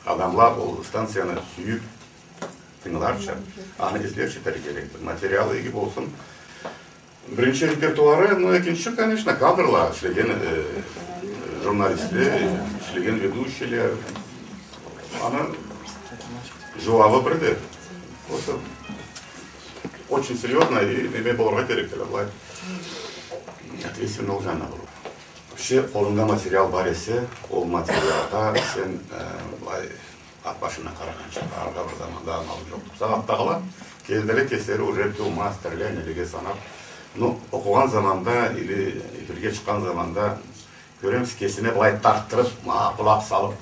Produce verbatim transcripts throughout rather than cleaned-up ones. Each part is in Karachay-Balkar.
Адамла ол станцияны сюйюп тынгыларча, аны излерча этерге керекди. Материалы иги болсун. Биринчи репертуары, ну, экинчи, конечно, кадрла, ишлеген, э, журналистле, ишлеген ведущийле. Аны жууабы бирди. Просто очень серьёзно и неме болургъа керекди, былай. Ответственно ол жанына болур. Вообще, къолунгда материал бар эсе, ол материалгъа сен, э, былай, ат башындан къарагъанча, барыргъа бир заманда амалынг жокъду. Бусагъатдагъыла, кенделе кеслери уже бютеу мастерле, нелеге санап. Ну, окъугъан заманда или эфирге чыкъгъан заманда, кёремисе, кесине былай тартдырып, ма, къулакъ салып,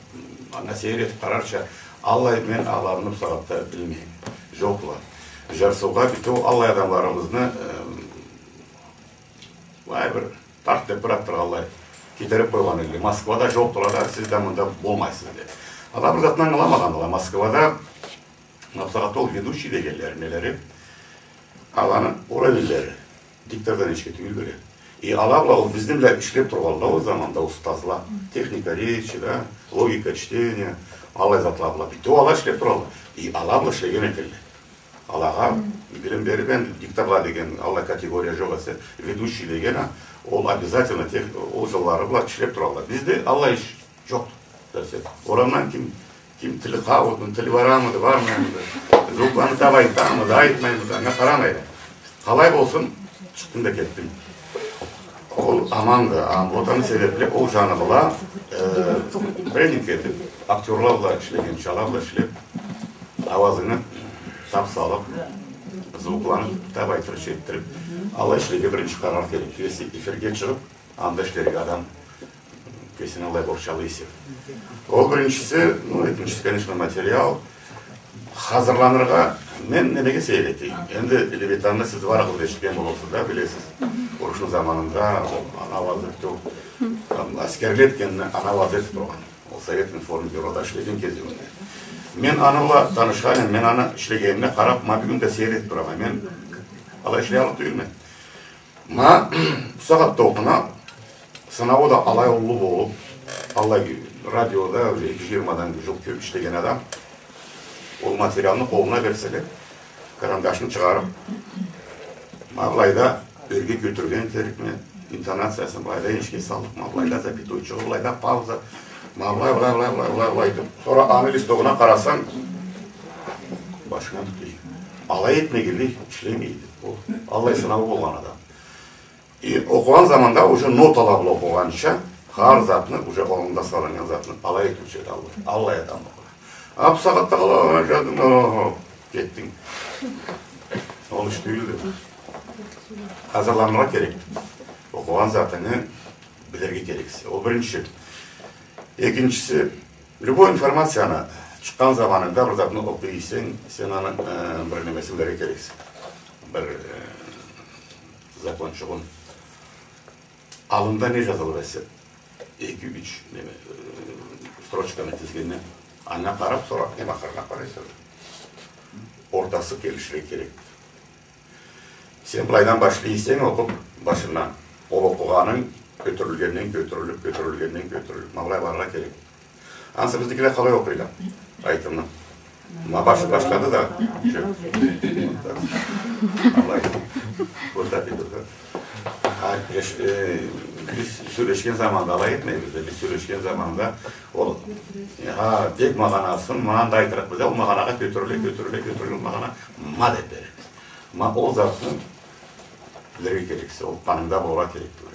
анга сейир этип къарарча, аллай мен аланы бусагъатда билмейме. Жокъла. Жарсыугъа бютеу аллай адамларыбызны, э, былай бир тарт деп бир атдыргъанлай, кетерип къойгъан эдиле. Москвада жокъдула да, сиз да мында болмайсыз деп. Ала бир затны ангыламагъандыла. Москвада, ма бусагъатда ол ведущий дегенлери, нелери, аланы уровеньлери диктордан эчге тюйюлдюле. И ала бла ол бизни бла ишлеп тургъанла ол заманда устазла. Техника речи, да, логика чтения, аллай затла бла. Бютеу ала ишлеп тургъанла. И ала бла ишлеген этелле. Алагъа билим берип, энди дикторла деген аллай категория жокъ эсе, ведущий деген, а, ол обязательно тех-, ол жыллары бла ишлеп туралла. Бизде аллай иш жокъду. Орамдан ким, ким тили къауутмуду, тили барамыды, бармаймыды, звукланы тап айтамыды, айтмаймыды, анга къарамайла. Къалай болсун, чыкъдынг да кетдинг. Ол аманды. А вот аны себепли ол жаны бла, э, тренинг этип, актёрла бла ишлегенча, ала бла ишлеп, ауазынгы тап салып, звукланы тап айтырча этдирип, алай ишлерге биринчи къарар керек. Если эфирге чыгъып, анда ишлерге адам кесин алай борчалай эсе. Ол биринчиси, ну, экинчиси, конечно, материал. Хазырланыргъа мен немеге сейир этейим. Энди Левитанны сиз барыгъыз да эшитген болурсуз да, билесиз. Урушну заманында ол аны ауазы бютеу, там, аскерле этгенни аны ауазы этип тургъан. Ол Совет информбюрода ишлеген кезиуюнде. Мен аны бла танышхан эдим, мен аны ишлегенине къарап, ма бюгюн да сейир этип турама. Мен алай ишлей аллыкъ тюйюлме. Ма, бусагъатда окъуна, сынауу да алай уллу болуп, аллай радиода уже эки жюз жыйырмадан жууукъ кёп ишлеген адам, ол материалны къолуна берселе, карандашны чыгъарып, ма былайда ёрге кётюрген керекме, интонациясын былайда энишге салып, ма былайда запятойчугъу, былайда пауза, ма былай, былай, былай, былай, былай, былай деп. Сора аны листогуна къарасанг, башынгы тутуй. Алай этмегенлей ишлемейди. Ол аллай сынауу болгъан адам. И окъугъан заманда уже нотала бла окъугъанча, хар затны, уже къолунда салыннган затны алай этиучю эди аллай, аллай адам окъугъан. А бусагъатдагъыла, ана, жадым, о, кетдинг. Ол иш тюйюлдю. Хазырланыргъа керек. Окъугъан затынгы билирге керексе. Ол биринчи. Экинчиси, любой информацияны чыкъгъан заманынгда бир затны окъуй эсенг, сен аны, э, бир немесин билирге керексе. Бир, э, закончугъун. Аллында не жазылгъан эсе, эки-юч неме, э, строчканы тизгенде, анга къарап, сора неме ахырына къарайса, ортасы келиширге керек. Сен былайдан башлай эсенг окъуп башындан, ол окъугъанынг кётюрюлгенден кётюрюлюп, кётюрюлгенден кётюрюлюп, ма былай барыргъа керек. Ансы бизникиле къалай окъуйла айтымны? Ма башы башлады да, чё? Алай. Вот так и вот так. А, эш-, э, биз сёлешген заманда алай этмейбиз да, биз сёлешген заманда ол, э, ха, тек магъанасын, ма анда айтырыкъбыз да, ол магъанагъа кётюрюле, кётюрюле, кётюрюле, ол магъана ма деп беребиз. Ма ол затны билирге керексе, ол къанынгда болургъа керекди.